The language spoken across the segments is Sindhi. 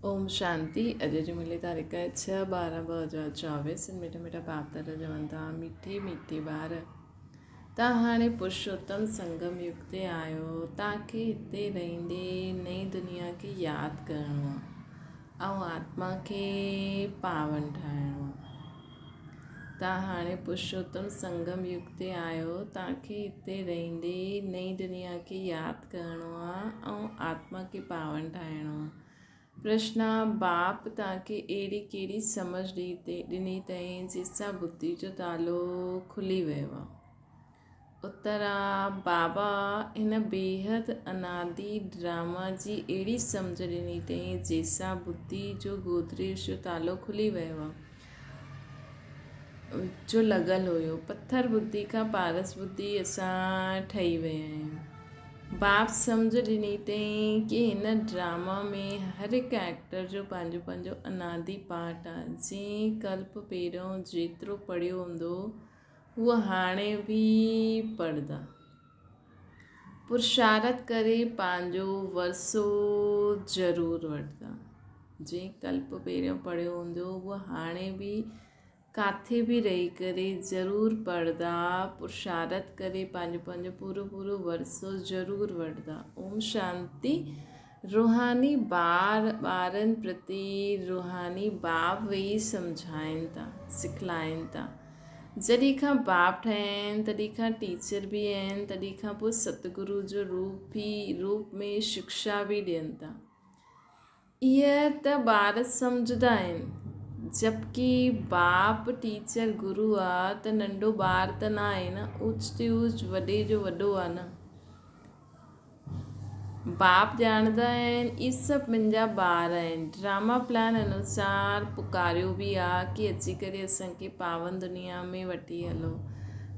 اوم شانتي اڄ جي ملي تاريخ آهي ڇهه ٻارهن 2024 سن مٺا مٺا باپ دادا چون ٿا مٺي مٺي ٻار تان هاڻي پرشوتم سنگم يگ تي آيو تان کي هتي رهندي نئين دنيا کي ياد ڪرڻو آهي ۽ آتما کي پاون ٺاهڻو آهي تان هاڻي پرشوتم سنگم يگ تي آيو تان کي هتي رهندي نئين دنيا کي ياد ڪرڻو آ ۽ آتما کي پاون ٺاهڻو آ. پرشن، باپ توهان کي اهڙي ڪهڙي سمجهه ڏني اٿئي جنهن سان ٻڌي جو تالو کلي ويو آ؟ اتر، بابا هن بيحد انادي ڊراما جي اهڙي سمجهه ڏني اٿئي جنهن سان ٻڌي جو گودريج جو تالو کلي ويو آ. جو لڳل هيو. پٿر ٻڌي کان پارس ٻڌي اسان ٺهي ويا آهيون. باپ سمجهه ڏني اٿئين ڪي هن ڊراما ۾ هر هڪ ايڪٽر جو پنهنجو پنهنجو انادي پارٽ آ. جنهن ڪلپ پهريون جيترو پڙهيو هوندو هو هاڻي به پڙهندا. پرشارت ڪري پنهنجو ورثو ضرور وٺندا. جنهن ڪلپ پهريون پڙهيو هوندو اهو هاڻي به ڪاٿي به رهي ڪري ضرور پڙهندا. پرشارت ڪري پنهنجو پنهنجو پورو پورو ورثو ضرور وٺندا. اوم شانتي روحاني ٻار ٻارن پرتي روحاني باپ ويهي سمجهائين ٿا سکلائين ٿا. جڏهن کان باپ ٺهيا آهن تڏهن کان ٽيچر به آهن تڏهن کان پوء ستگرو جو روپ به روپ ۾ شڪشا به ڏين ٿا. اهي ته ٻار سمجهندا آهن جبڪه باپ ٽيچر گرو آ ته ننڍو ٻار ته نه آهي نه اوچ تي اوچ وڏي جو وڏو آ نه. باپ ڄاڻندا آهن اهي سڀ منهنجا ٻار آهن. ڊراما پلان انوسار پڪاريو به آ ڪي اچي ڪري اسان کي پاون دنيا ۾ وٺي هلو.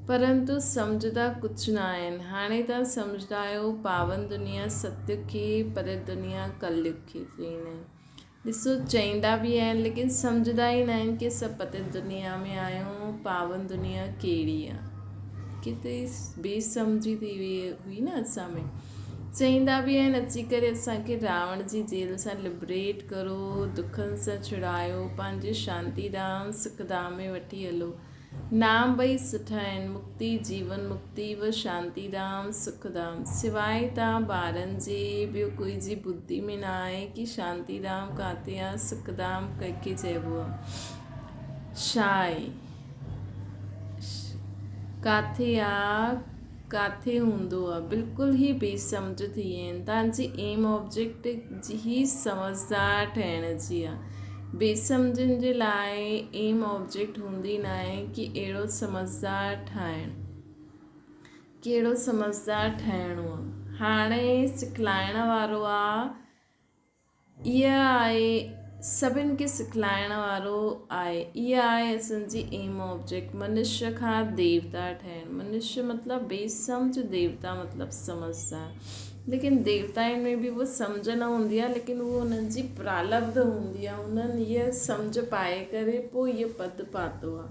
پرنتو سمجهندا ڪجهه نه آهن. هاڻي توهان سمجهندا آهيو پاون دنيا ستيگ کي پرت دنيا ڪليگ کي چئيندا آهن. ڏسو چئيندا به آهن ليڪن سمجهندا ئي نه آهن ڪي اسان پتت دنيا ۾ آهيون پاون دنيا ڪهڙي آ ڪيتري بي سمجهي ٿي وئي هئي نه اسان ۾ چئيندا به آهن اچي ڪري اسان کي راوڻ جي جيل سان لبريٽ ڪرو دکن سان ڇڙايو پنهنجي شانتي ڌام سک ڌام ۾ وٺي هلو نام ٻئي سٺا آهن، مڪتي، جيون مڪتي، و شانتي ڌام، سک ڌام. سواء تان ٻارن جي، ٻيو ڪوئي جي ٻڌي ۾ نه آهي ڪي شانتي ڌام ڪاٿي آ، سک ڌام ڪنهن کي چئبو آ. ڇا آهي؟ ڪاٿي آ، ڪاٿي هوندو آ. بلڪل ئي بي سمجهه ٿي ويا آهن. تان جي ايم آبجيڪٽ ئي سمجهدار ٺهڻ جي آ. بي سمجهن جي لاء ايم آبجيڪٽ هوندي ناهي ڪي اهڙو سمجهدار ٺاهڻ ڪهڙو سمجهدار ٺهڻو آ هاڻي سکلائڻ وارو آ اها آهي سڀن کي سکلائڻ وارو آهي اها آهي اسان جي ايم آبجيڪٽ منشيه کان ديوتا ٺهڻ منشيه مطلب بي سمجهه ديوتا مطلب سمجهدار ليڪن ديوتائن ۾ به اها سمجهه نه هوندي آهي ليڪن اهو انهن جي پرالبڌ هوندي آهي انهن اها سمجهه پائي ڪري پوء اهو پد پاتو آهي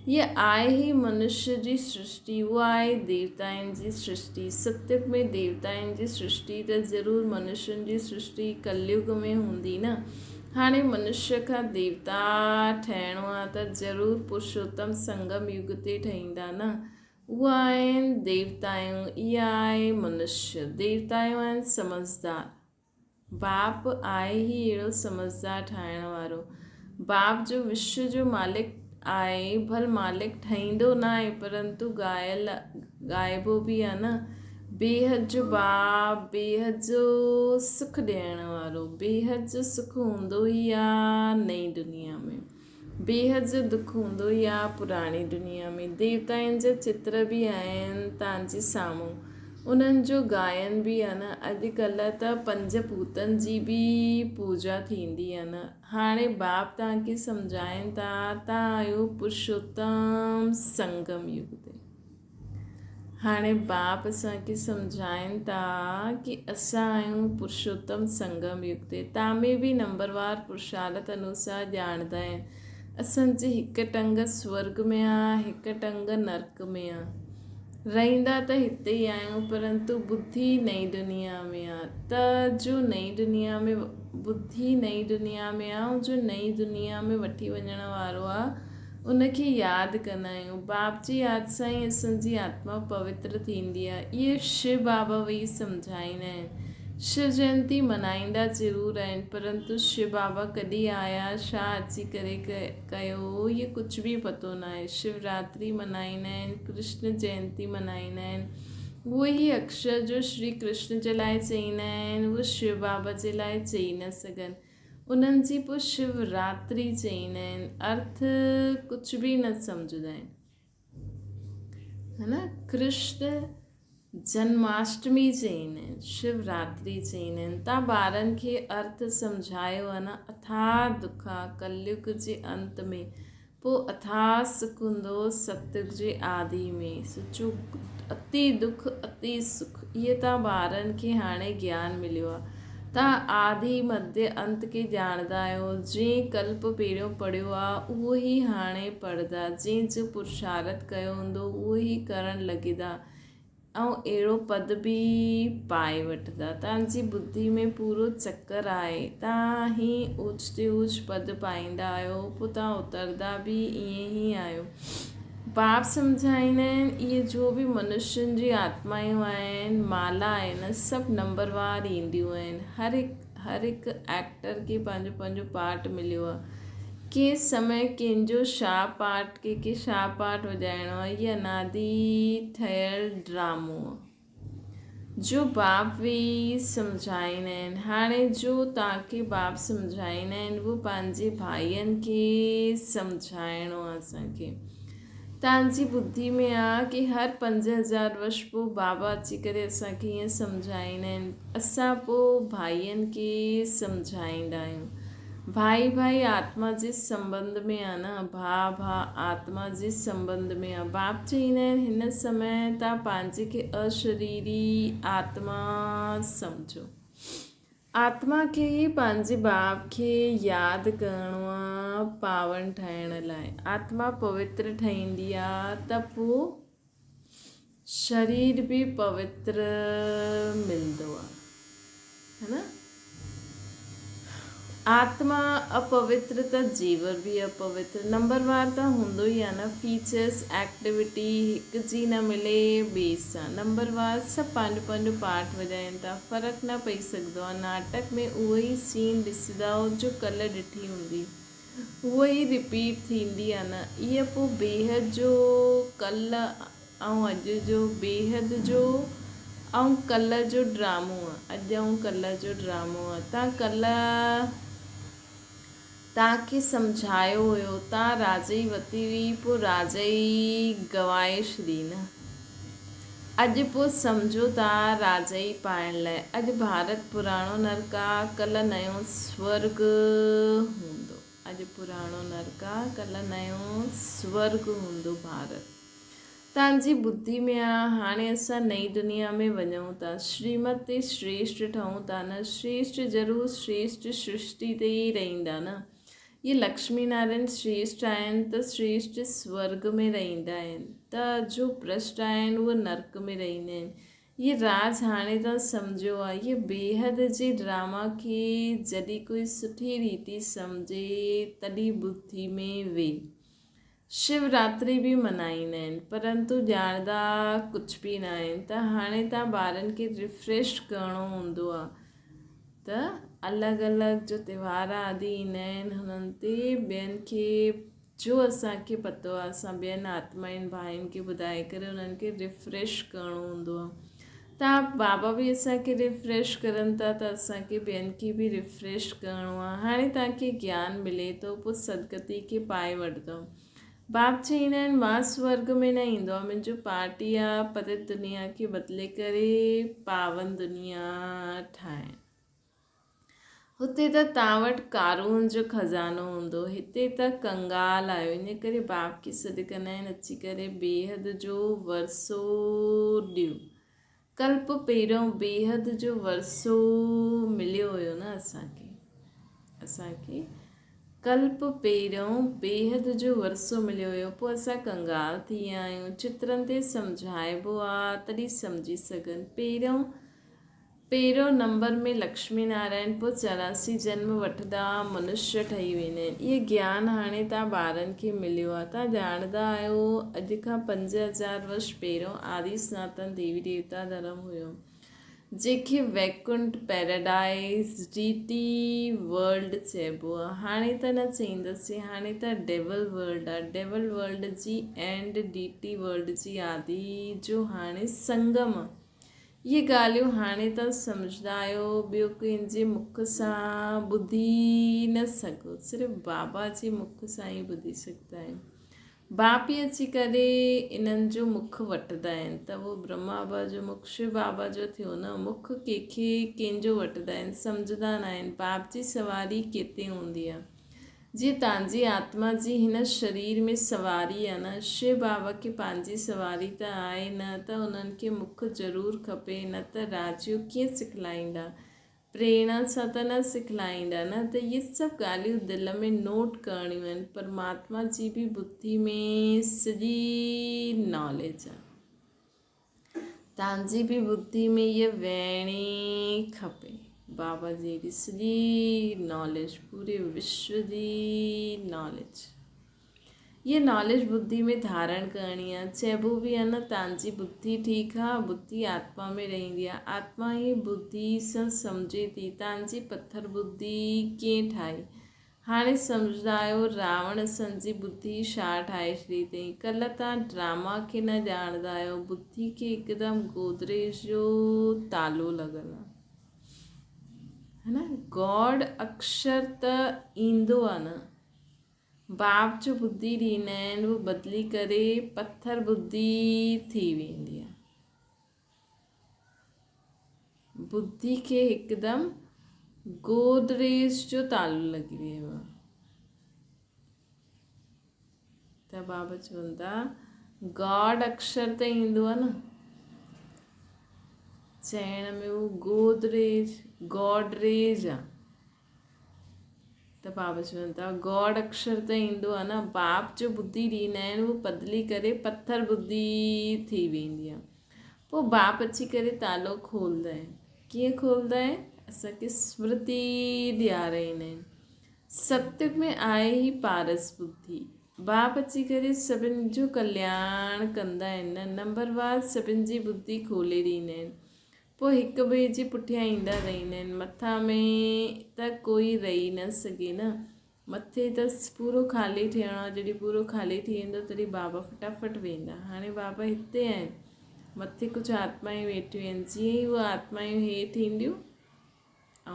هيء آهي ئي منشيه جي سرشٽي اها آهي ديوتائن جي سرشٽي ستيگ ۾ ديوتائن جي سرشٽي ته ضرور منشين جي سرشٽي ڪليگ ۾ هوندي نه هاڻي منشيه کان ديوتا ٺهڻو آهي ته ضرور پرشوتم سنگم يگ تي ٺهيندا نه اهي آهن ديوتائون، اها آهي منشيه. ديوتائون آهن سمجهدار. باپ آهي ئي اهڙو سمجهدار ٺاهڻ وارو. باپ جو وشو جو مالڪ آهي، ڀل مالڪ ٺهيندو ناهي پرنتو ڳايل ڳائبو به آهي نه. بيحد جو باپ، بيحد جو سک ڏيڻ وارو. بيحد جو سک هوندو ئي آ نئين دنيا ۾. بيحد جو دک هوندو ئي آ پراڻي دنيا ۾ ديوتائن جا چتر به آهن تان جي سامهون انهن جو گائن به آ نه اڄ ڪلهه ته پنج پوتن جي به پوڄا ٿيندي آ نه هاڻي باپ تان کي سمجهائين ٿا تان آهيو پرشوتم سنگم يگ تي. هاڻي باپ اسان کي سمجهائين ٿا ڪي اسان آهيون پرشوتم سنگم يگ تي تامي به نمبروار پرشارت انوسار ڄاڻندا آهن اسان جي هڪ ٽنگ سورگ ۾ آ هڪ ٽنگ نرڪ ۾ آ رهندا ته هتي ئي آهيون پرنتو ٻڌي نئين دنيا ۾ آ ته جو نئين دنيا ۾ ٻڌي نئين دنيا ۾ آ ۽ جو نئين دنيا ۾ وٺي وڃڻ وارو آ ان کي ياد ڪندا آهيون. باپ جي ياد سان ئي اسان جي آتما پوتر ٿيندي آ. اهي شو بابا ويهي سمجهائيندا آهن. شو جينتي منائيندا ضرور آهن پرنتو شو بابا ڪڏهن آيا ڇا اچي ڪري ڪيو اهي ڪجهه به پتو ناهي. شو راتري منائيندا آهن، ڪرشن جينتي منائيندا آهن. اهو ئي اڪشر جو شري ڪرشن جي لاء چئيندا آهن اهو شو بابا جي لاء چئي نه سگهن. انهن جي پوء شو راتري چئيندا آهن. ارٿ ڪجهه به نه سمجهندا آهن. ها نه ڪرشن جنماشٽمي چئيندا آهن، شو راتري چئيندا آهن. تان ٻارن کي ارٿ سمجهايو ها نه اٿاهه دک آ ڪليگ جي انت ۾ پوء اٿاهه سک هوندو ستيگ جي آدي ۾. سچو اتي دک اتي سک اهي تان ٻارن کي هاڻي گيان مليو آ. تان آدي مڌيه انت کي ڄاڻندا آهيو. جنهن ڪلپ پهريون پڙهيو آ اهو ئي هاڻي پڙهندا. جنهن جو پرشارٿ ڪيو هوندو اهو ئي ڪرڻ لڳندا ۽ اهڙو پد به پائي وٺندا. تان جي ٻڌي ۾ پورو چڪر آهي. تان هي اوچ تي اوچ پد پائيندا آهيو پوء تان اترندا به ائين ئي آهيو. باپ سمجهائيندا آهن، اهي جو به منشين جي آتمائون آهن، مالا آهن، سڀ نمبروار اينديون آهن. هر هڪ هر هڪ ايڪٽر کي پنهنجو پنهنجو پارٽ مليو آهي. ڪنهن سمي ڪنهن جو ڇا پارٽ، ڪنهن کي ڇا پارٽ وڄائڻو آهي، هي انادي ٺهيل ڊرامو آهي. جو باپ ويهي سمجهائيندا آهن. هاڻي جو توهان کي باپ سمجهائيندا آهن اهو پنهنجي ڀائين کي سمجهائڻو آهي اسان کي. توهان جي ٻڌي ۾ آ ڪي هر 5000 ورش پوء بابا اچي ڪري اسان کي ائين سمجهائيندا آهن. اسان پوء ڀائين کي سمجهائيندا آهيون. ڀائي ڀائي آتما جي سنٻنڌ ۾ آ نه، ڀاء ڀاء آتما جي سنٻنڌ ۾ آ. باپ چئيندا آهن هن سمي تان پنهنجي کي اشريري آتما سمجهو. آتما کي ئي پنهنجي باپ کي ياد ڪرڻو آ پاون ٺاهڻ لاء. آتما پوتر ٺهيندي آ ته پوء شرير به پوتر ملندو آ ها نه؟ آتما اپوتر ته جيور به اپوتر نمبر وار ته هوندو ئي آ نه فيچرس ايڪٽيوٽي هڪ جي نه ملي ٻي سان نمبر وار سڀ پنهنجو پنهنجو پارٽ وڄائين ٿا فرق نه پئي سگهندو آ ناٽڪ ۾ اهو ئي سين ڏسندائو جو ڪلهه ڏٺي هوندي اهو ئي رپيٽ ٿيندي آ نه ايء پو بيحد جو ڪلهه ۽ اڄ جو بيحد جو ۽ ڪلهه جو ڊرامو آ اڄ ۽ ڪلهه جو ڊرامو آ تان ڪلهه تان کي سمجهايو هيو تان راجئي وتي هئي پو راجئي گوائي ڇڏي نه. اڄ پوء سمجهو ٿا راجائي پائڻ لاء اڄ ڀارت پراڻو نرڪ آ ڪلهه نيو سورڳ هوندو اڄ پراڻو نرڪ آ ڪلهه نيو سورڳ هوندو ڀارت تان جي ٻڌي ۾ آ هاڻي اسان نئين دنيا ۾ وڃون ٿا شريمت تي شريشٽ ٺهون ٿا نه شريشٽ ضرور شريشٽ سرشٽي تي ئي رهيندا نه اهي لڪشمي نارائڻ شريشٽ آهن ته شريشٽ سورڳ ۾ رهندا آهن ته جو ڀرشٽ آهن اهي نرڪ ۾ رهندا آهن. اهي راز هاڻي توهان سمجهيو آهي. اهي بيحد جي ڊراما کي جڏهن ڪوئي سٺي ريتي سمجهي تڏهن ٻڌي ۾ ويهي. شو راتري به منائيندا آهن پرنتو ڄاڻندا ڪجهه به نه آهن ته هاڻي توهان ٻارن کي ريفريش ڪرڻو هوندو آهي ته الڳ الڳ جو تهوار آدي ايندا آهن هنن تي ٻين کي جو اسان کي پتو آهي اسان ٻين آتمائن ڀائين کي ٻڌائي ڪري انهن کي ريفريش ڪرڻو هوندو آهي ته بابا به اسان کي ريفريش ڪرن ٿا ته اسان کي ٻين کي به ريفريش ڪرڻو آهي هاڻي توهان کي گيان ملي ٿو پوء سدگتي کي پائي وٺندو باپ چئيندا آهن مان سورڳ ۾ نه ايندو آهيان منهنجو پارٽ ئي آهي پتت دنيا کي بدلي ڪري پاون دنيا ٺاهڻ. هتي ته توهان وٽ قارون جو خزانو هوندو هتي ته ڪنگال آهيو ان ڪري باپ کي سڏ ڪندا آهن اچي ڪري بيحد جو ورثو ڏيو. ڪلپ پهريون بيحد جو ورثو مليو هيو نه اسان کي اسان کي. ڪلپ پهريون بيحد جو ورثو مليو هيو، پوء اسان ڪنگال ٿي ويا آهيون. چترن تي سمجهائبو آ، تڏهن سمجهي سگهن. پهريون پهريون نمبر ۾ لڪشمي نارائڻ، پوء 84 جنم وٺندا منشيه ٺهي ويندا آهن. اهي گيان هاڻي تان ٻارن کي مليو آ. تان ڄاڻندا آهيو اڄ کان 5000 ورش پهريون آدي سناتن ديوي ديوتا ڌرم هيو. جنهن کي ويڪنٺ، پيراڊائيز، ڊيٽي ورلڊ چئبو آ. هاڻي ته نه چئيندسين، هاڻي ته ڊيول ورلڊ آ. ڊيول ورلڊ جي اينڊ ڊيٽي ورلڊ جي آدي جو هاڻي سنگم آ. اهي ڳالهيون هاڻي ته سمجهندا آهيو، ٻيو ڪنهن جي مک سان ٻڌي نه سگهو، صرف بابا جي مک سان ئي ٻڌي سگهندا آهيو. باپي اچي ڪري انهن جو مک وٽندا آهن ته اهو برهما بابا جو مک شو بابا جو ٿيو نه مک ڪنهن کي ڪنهن جو وٽندا آهن سمجهندا نه آهن باپ جي سواري ڪيتي هوندي آهي جيئن تانجي آتما جي هن شرير ۾ سواري آهي نه شو بابا کي پنهنجي سواري ته آهي نه ته انهن کي مک ضرور کپي نه ته راجيو ڪيئن سکلائيندا پريرڻا سان ته نه سکلائيندا نه ته اهي سڀ ڳالهيون دل ۾ نوٽ ڪرڻيون آهن پرماتما جي به ٻڌي ۾ سڄي ناليج آهي تانجي به ٻڌي ۾ اها ويهڻي کپي بابا جي اهڙي سڄي ناليج پوري وشو جي ناليج اها ناليج ٻڌي ۾ ڌارڻ ڪرڻي آ. چئبو به آ نه تانجي ٻڌي ٺيڪ آ، ٻڌي آتما ۾ رهندي آ. آتما ئي ٻڌي سان سمجهي ٿي. تانجي پٿر ٻڌي ڪيئن ٺاهي؟ هاڻي سمجهندا آهيو راوڻ اسان جي ٻڌي ڇا ٺاهي ڇڏي اٿئي. ڪلهه تان ڊراما کي نه ڄاڻندا آهيو. ٻڌي کي هڪدم گودريج جو تالو لڳل آ. ها نه گاڊ اڪشر ته ايندو آ نه. باپ جو ٻڌي ڏيندا آهن اهو بدلي ڪري پٿر ٻڌي ٿي ويندي آهي. ٻڌي کي هڪدم گودريج جو تالو لڳي ويو آهي ته بابا چون ٿا گاڊ اڪشر ته ايندو آهي نه چئڻ ۾ اهو گودريج گوڊريج آهي ته بابا چون ٿا گاڊ اڪشر ته ايندو آهي نه باپ جو ٻڌي ڏيندا آهن اهو بدلي ڪري پٿر ٻڌي ٿي ويندي آهي پوء باپ اچي ڪري تالو کولدا آهن ڪيئن کولدا آهن اسانکي سمرتي ڏيارائيندا آهن ستيگ ۾ آهي هي پارس ٻڌي باپ اچي ڪري سڀن جو ڪلياڻ ڪندا آهن نه نمبر وار سڀن جي ٻڌي کولي ڏيندا آهن پوء هڪ ٻئي جي پٺيان ايندا رهندا آهن. مٿان ۾ ته ڪوئي رهي نه سگهي نه. مٿي ته پورو خالي ٿيڻو آهي. جڏهن پورو خالي ٿي ويندو تڏهن بابا فٽافٽ ويندا. هاڻي بابا هتي آهن. مٿي ڪجهه آتمائون ويٺيون آهن. جيئن ئي اهي آتمائون هيٺ اينديون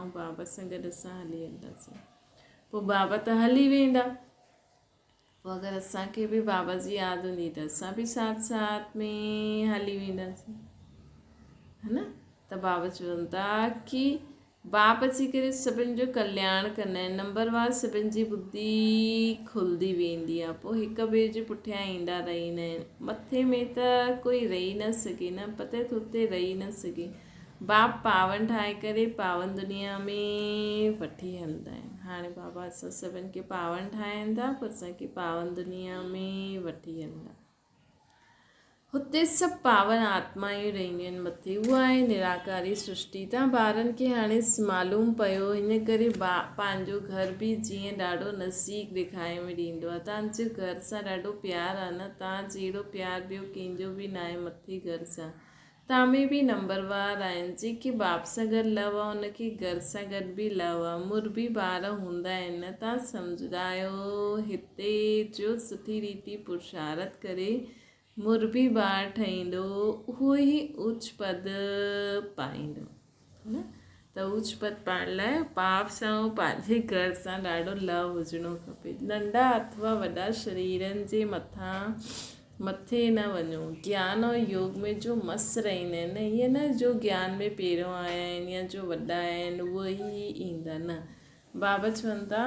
۽ بابا سان گڏ اسان هلي وينداسين. پوء بابا ته هلي ويندا. پوء اگر اسان کي به بابا جي ياد هوندي ته اسان به ساٿ ساٿ ۾ هلي وينداسين ها نه ته بابا چون ٿا ڪي باپ اچي ڪري سڀن جو ڪلياڻ ڪندا آهن نمبر وار سڀن جي ٻڌي کلندي ويندي آهي پوء هڪ ٻئي جي پٺيان ايندا رهندا آهن مٿي ۾ ته ڪوئي رهي نه سگهي نه پتي ٿو اتي رهي نه سگهي باپ پاون ٺاهي ڪري پاون دنيا ۾ وٺي هلندا آهن. هاڻي بابا اسان سڀن کي پاون ٺاهين ٿا پوء اسان کي پاون دنيا ۾ وٺي هلندا. هتي سڀ پاون آتمائون رهنديون آهن مٿي اها آهي نراڪاري سرشٽي. تان ٻارن کي هاڻي معلوم پيو ان ڪري پنهنجو گهر به جيئن ڏاڍو نزديڪ ڏيکائي ۾ ڏيندو آهي. تان جو گهر سان ڏاڍو پيار آهي نه تان جهڙو پيار ٻيو ڪنهن جو به ناهي مٿي گهر سان. تامي به نمبروار آهن. جيڪي باپ سان گڏ لو آ ان کي گهر سان گڏ به لو آ. مربي ٻار هوندا آهن نه تان سمجهدا آهيو هتي جو سٺي ريتي پرشارت ڪري مربي ٻار ٺهيندو اهو ئي اوچ پد پائيندو نه ته اوچ پد پائڻ لاء باپ سان ۽ پنهنجي گهر سان ڏاڍو لو هجڻو کپي. ننڍا اٿوا وڏا شريرن جي مٿان مٿي نه وڃو. گيان ۽ يوگ ۾ جو مس رهندا آهن، ائين نه جو گيان ۾ پهريون آيا آهن يا جو وڏا آهن اهي ئي ايندا نه. بابا چون ٿا،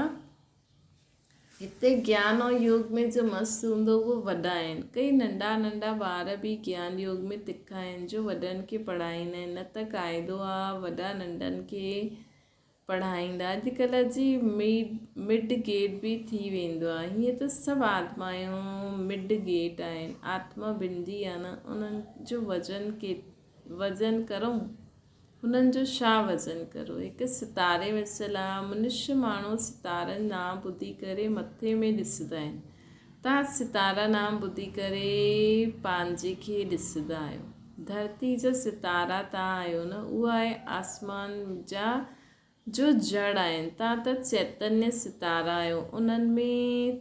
هتي گيان ۽ يوگ ۾ جو مس هوندو اهو وڏا آهن. ڪئي ننڍا ننڍا ٻار به گيان يوگ ۾ تکا آهن جو وڏن کي پڙهائيندا آهن نه ته قاعدو آ وڏا ننڍن کي. پڙهائيندا. اڄڪلهه جي مڊ گيٽ به ٿي ويندو آهي. هيئن ته سڀ آتمائون مڊ گيٽ آهن. آتما بندي آهي نه، انهن جو وزن ڪي وزن ڪرون؟ هنن جو ڇا وزن ڪرون؟ هڪ ستاري مثل آهي. منشي ماڻهو ستارن نام ٻڌي ڪري مٿي ۾ ڏسندا آهن. توهان ستارا نام ٻڌي ڪري پنهنجي کي ڏسندا آهيو. ڌرتي جا ستارا توهان آهيو نه، اهي آهي آسمان جا جو جڙ آهن. توهان ته چيتنيه ستارا آهيو، انهن ۾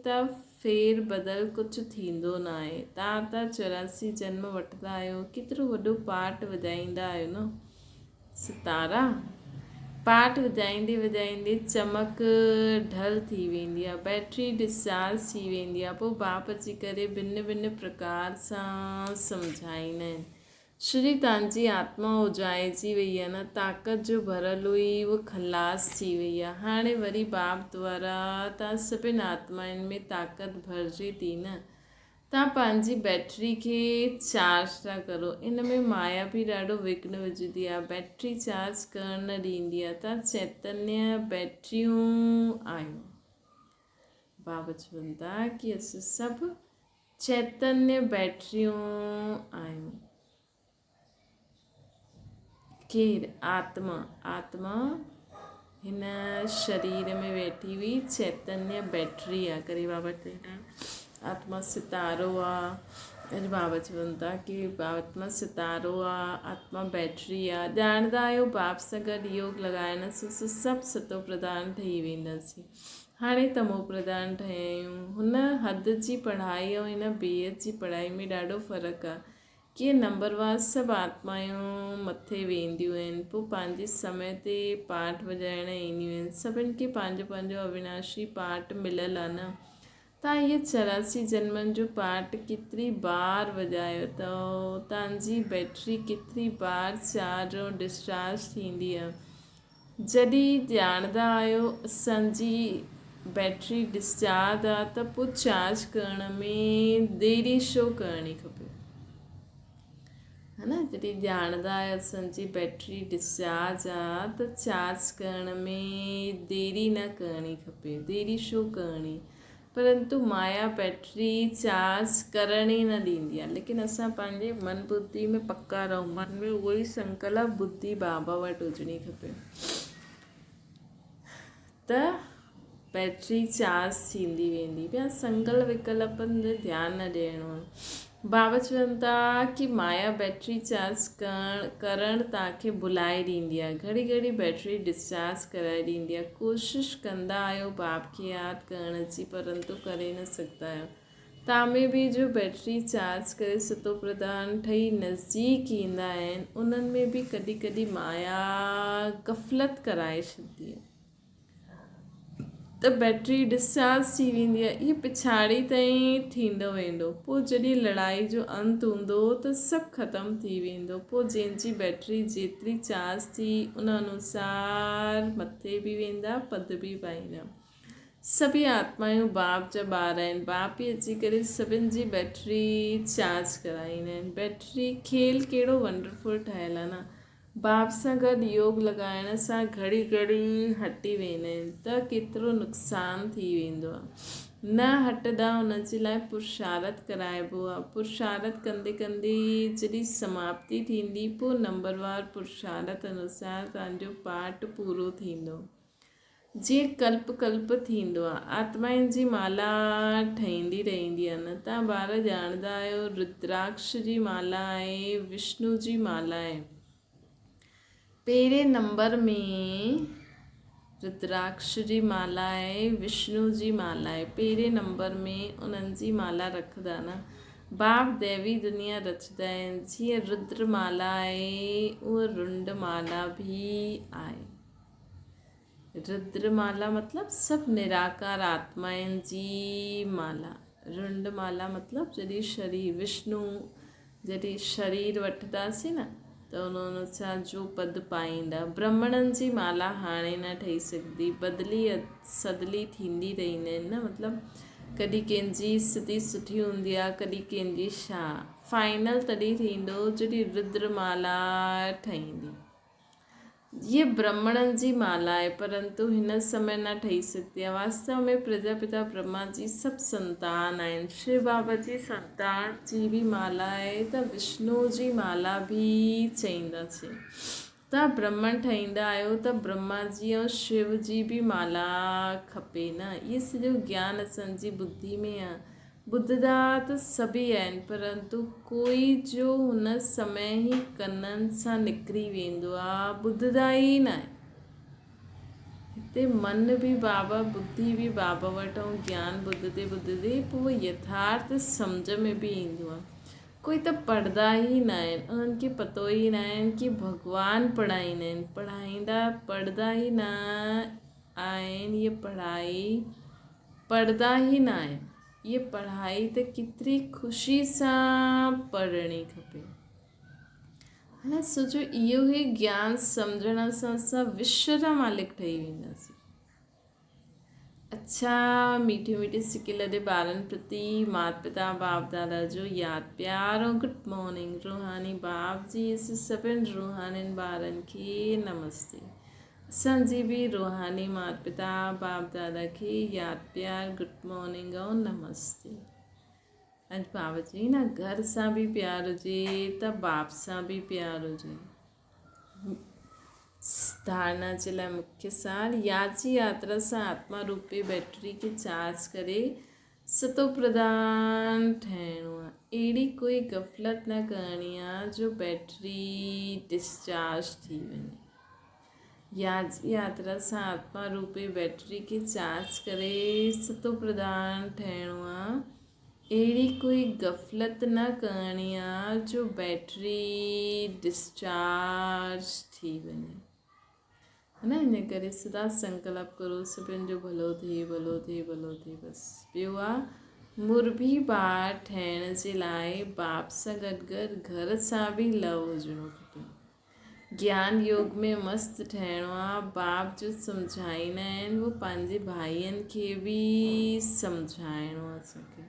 ته ڦير بدل ڪجهه ٿيندو ناهي. توهان ته 84 جنم وٺندا آهيو، ڪيترو وڏو پاٺ وڄائيندا آهيو نه. ستارا پاٺ وڄائيندي وڄائيندي چمڪ ڍل ٿي ويندي آهي، بيٽري ڊسچارج ٿي ويندي آهي، پوء باپ اچي ڪري ڀن ڀن پرڪار سان سمجهائيندا آهن. شري تان جي آتما اجائجي وئي آهي نه، طاقت جو ڀريل هئي اها خلاص ٿي وئي آهي، هاڻي وري باپ دوارا تان سڀن آتمائن ۾ طاقت ڀرجي ٿي نه، توهان پنهنجي بيٽري کي چارج ٿا ڪرو ان ۾ مايا به ڏاڍو وگهن وجهندي آهي بيٽري چارج ڪرڻ نه ڏيندي آهي توهان چيتنيه بيٽريون آهيو بابا چون ٿا ڪي اسين سڀ چيتنيه بيٽريون آهيون ڪير؟ آتما. آتما هن شرير ۾ ويٺي هئي، چيتنيه بيٽري آ. ڪري بابا چوندا آتما ستارو آ. اڄ بابا چون ٿا ڪي آتما ستارو آ، آتما بيٽري آ. ڄاڻندا آهيو باپ سان گڏ يوگ لڳائڻ سان اسان سڀ ستو پرڌان ٺهي وينداسين. هاڻي تمو پرڌان ٺهيا آهيون. هن حد جي پڙهائي ۽ هن بيحد جي پڙهائي ۾ ڏاڍو فرق آ. ڪيئن نمبروار سڀ آتمائون مٿي وينديون آهن، پوء پنهنجي سمي تي پاٺ وڄائڻ اينديون آهن. سڀن کي پنهنجو پنهنجو اويناشي پاٺ مليل آهي نه. توهان اهي 84 جنمن جو پاٺ ڪيتري بار وڄايو اٿئو؟ توهان جي بيٽري ڪيتري بار چارج ۽ ڊسچارج ٿيندي آهي؟ جڏهن ڄاڻندا آهيو اسان جي بيٽري ڊسچارج آ ته پوء چارج ڪرڻ ۾ ديري ڇو ڪرڻي کپي ها نه جڏهن ڄاڻندا آهيو اسان جي بيٽري ڊسچارج آ ته چارج ڪرڻ ۾ ديري نه ڪرڻي کپي ديري ڇو ڪرڻي پرنتو مايا بيٽري چارج ڪرڻ ئي نه ڏيندي آهي ليڪن اسان پنهنجي من ٻڌي ۾ پڪا رهون من ۾ اهو ئي سنڪلپ ٻڌي بابا وٽ هجڻي کپي ته بيٽري چارج ٿيندي ويندي ٻيا سنڪلپ وڪلپن تي ڌيان نه ڏيڻو آهي بابا چون ٿا ڪي مايا بيٽري چارج ڪرڻ ڪرڻ توهان کي ڀلائي ڏيندي آهي گهڙي گهڙي بيٽري ڊسچارج ڪرائي ڏيندي آهي ڪوشش ڪندا آهيو باپ کي ياد ڪرڻ جي پرنتو ڪري نه سگهندا آهيو تامي به جو بيٽري چارج ڪري ستو پرڌان ٺهي نزديڪ ايندا آهن انهن ۾ به ڪڏهن ڪڏهن مايا غفلت ڪرائي ڇڏندي آهي ته بيٽري ڊسچارج ٿي ويندي آهي. اهي پڇاڙي تائين ٿيندو ويندو. پوء جڏهن لڙائي جو انت هوندو ته سڀ ختم ٿي ويندو. پوء جنهن جي بيٽري جيتري چارج ٿي ان انوسار مٿي به ويندا پد به پائيندا. سڀئي آتمايون باپ جا ٻار آهن. باپ ئي اچي ڪري سڀن جي بيٽري چارج ڪرائيندا آهن. بيٽري کيل ڪهڙو ونڊرفل ٺهيل آهي نه. باپ سان گڏ يوگ لڳائڻ سان گهڙي گهڙي هٽي ويندا آهن ته ڪيترو نقصان ٿي ويندو آهي. نه هٽندا ان جي لاء پرشارت ڪرائبو آهي. پرشارت ڪندي ڪندي جڏهن سماپتي ٿيندي پوء نمبروار پرشارت انوسار توهان جو پاٺ پورو ٿيندو. جيئن ڪلپ ڪلپ ٿيندو آ. آتمائن جي مالا ٺهندي رهندي آ نه. توهان ٻار ڄاڻندا آهيو ردراڪش جي مالا آهي، وشنو جي مالا آهي. پهرين نمبر ۾ ردراڪش جي مالا آهي، وشنو جي مالا آهي. پهرين نمبر ۾ انهن جي مالا رکندا نه. باپ ديوي دنيا رچندا آهن. جيئن ردر مالا آهي، اها رنڊ مالا به آهي. ردر مالا مطلب سڀ نراڪار آتمائن جي مالا. رنڊ مالا مطلب جڏهن شرير وشنو جڏهن شرير وٺنداسين نه ته ان انوسار جو پد پائيندا. برهمڻن جي مالا هاڻي نه ٺهي سگهندي بدلي سدلي ٿيندي رهندا آهن نه مطلب ڪڏهن ڪنهن جي استٿي سٺي هوندي آهي ڪڏهن ڪنهن جي ڇا فائنل تڏهن ٿيندو جڏهن ردر مالا ٺهيندي. هيء برهمڻن جي مالا آهي، پرنتو هن سمي نه ٺهي سگهندي آهي. واستو ۾ پرجاپتا برهما جي سڀ سنتان آهن. شو بابا جي سنتان جي به مالا آهي ته وشنو جي مالا به چئينداسين. توهان برهمڻ ٺهيندا آهيو ته برهما جي ۽ شو جي به مالا کپي نه. اهي سڄو گيان اسان جي ٻڌي ۾ آهي. ٻڌندا ته سڀئي آهن پرنتو ڪوئي جو هن سمي ئي ڪنن سان نڪري ويندو آ ٻڌندا ئي ناهن. هتي من به بابا ٻڌي به بابا وٽ ۽ گيان ٻڌندي ٻڌندي پوء يٿارٿ سمجهه ۾ به ايندو آ. ڪوئي ته پڙهندا ئي ناهن انهن کي پتو ئي ناهن ڪي ڀڳوان پڙهائيندا آهن پڙهائيندا پڙهندا ئي نه آهن اهي پڙهائي پڙهندا ئي نه آهن. هيء پڙهائي ته ڪيتري خوشي سان پڙهڻي کپي. هاڻي سوچو اهو ئي گيان سمجهڻ سان اسان وشو جا مالڪ ٺهي وينداسين. اڇا ميٺي ميٺي سڪي لڏي ٻارن پرتي مات پتا باپ دادا جو ياد پيار ۽ گڊ مارننگ روحاني باپ جي سڀن روحانين ٻارن کي نمستي. اسان جي به روحاني مات پتا باپ دادا کي ياد پيار گڊ مارننگ ۽ نمستي. اڄ بابا چئي نه گهر سان به پيار هجي ته باپ سان به پيار هجي. ڌارنا جي لاء مکيه سار ياد جي ياترا سان آتما روپي بيٽري کي چارج ڪري ستو پرڌان ٺهڻو آ. اهڙي ڪوئي غفلت نه ڪرڻي آ جو بيٽري ڊسچارج ٿي وڃي. ياترا سان آتما روپي بيٽري کي چارج ڪري ستو پرڌان ٺهڻو آ. اهڙي ڪوئي غفلت نه ڪرڻي آ جو بيٽري ڊسچارج ٿي وڃي. ها نه ان ڪري سدا سنڪلپ ڪرو سڀن جو ڀلو ٿئي ڀلو ٿئي ڀلو ٿئي بس. ٻيو آ مربي ٻار ٺهڻ جي لاء باپ سان گڏ گڏ گهر سان به لو هجڻو کپي. گيان يوگ ۾ مست ٺهڻو آ، باپ جو سمجهائيندا آهن اهو پنهنجي ڀائين کي به سمجهائڻو آ اسان کي.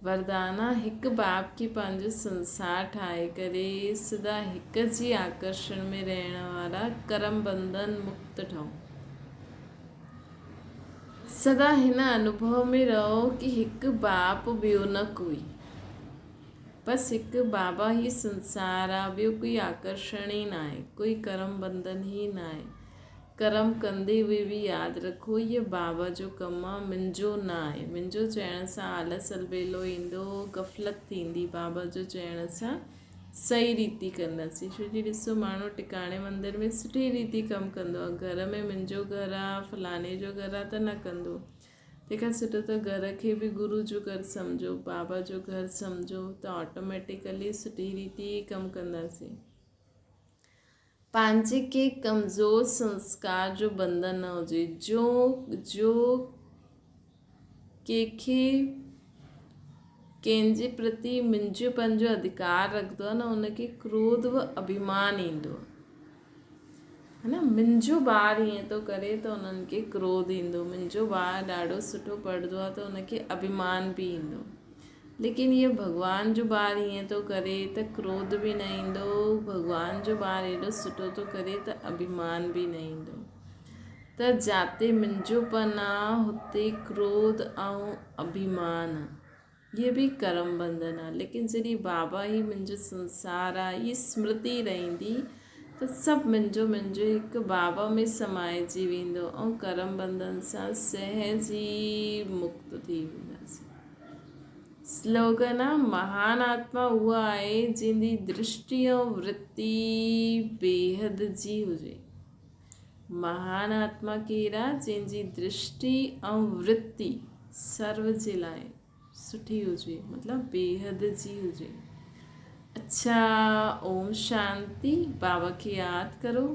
وردان آ هڪ باپ کي پنهنجو سنسار ٺاهي ڪري سدا هڪ جي آڪرشڻ ۾ رهڻ وارا ڪرم بنڌن مڪت ٺهو. سدا هن انوڀو ۾ رهو ڪي هڪ باپ ٻيو نه ڪوئي. بس هڪ بابا ئي سنسار آ، ٻيو ڪوئي آڪرشڻ ئي ناهي، ڪوئي ڪرم بنڌن ئي ناهي. ڪرم ڪندي هوئي به ياد رکو هيء بابا جو ڪم آ، منهنجو نه آهي. منهنجو چئڻ سان آلس البيلو ايندو، غفلت ٿيندي، بابا جو چئڻ سان صحيح ريتي ڪنداسين. ڇو جي ڏسو ماڻهو ٽڪاڻي مندر ۾ سٺي ريتي ڪم ڪندو آ، گهر ۾ منهنجو گهر آ، فلاڻي جو گهر آ ته نه ڪندو. تنهن کان سٺو ته گهر کي به گرو جو گهر سمجهو، بابا جو گهر سمجهو ته آٽوميٽيڪلي سٺي ريتي ئي ڪم ڪنداسين. پنهنجي ڪنهن ڪمزور سنسڪار جو بنڌن نه هجي، جو جو ڪنهن کي ڪنهن جي پرتي منهنجو پنهنجو اڌڪار رکندو آهي نه ان کي ڪروڌ و اڀيمان ايندو آهي. ها نه منهنجو ٻار ائين ٿو ڪري ته انهن کي ڪروڌ ايندو منهنجو ٻار ڏاڍو سٺو پڙهندو آهي ته ان کي اڀيمان به ايندو ليڪن اهو ڀڳوان جو ٻار ائين ٿو ڪري ته ڪروڌ به نه ايندو ڀڳوان جو ٻار ايڏو سٺو ٿو ڪري ته اڀيمان به نه ايندو ته جاتي منهنجو پن آ هتي ڪروڌ ۽ اڀيمان آ اهي به ڪرم بنڌن آ ليڪن جڏهن بابا هي منهنجو سنسار آ هي سمرتي رهندي ته سڀ منهنجو منهنجو هڪ بابا ۾ سمائجي ويندو ۽ ڪرم بنڌن سان سهج ئي مڪت ٿي وينداسين. سلوگن آ مهان آتما اها آهي جنهن جي درشٽي ۽ ورتي بيحد جي هجي. مهان آتما ڪير آ جنهن جي درشٽي ۽ ورتي سرو جي لاء سٺي هجي مطلب بيحد جي هجي. اڇا اوم شانتي بابا کي ياد ڪرو.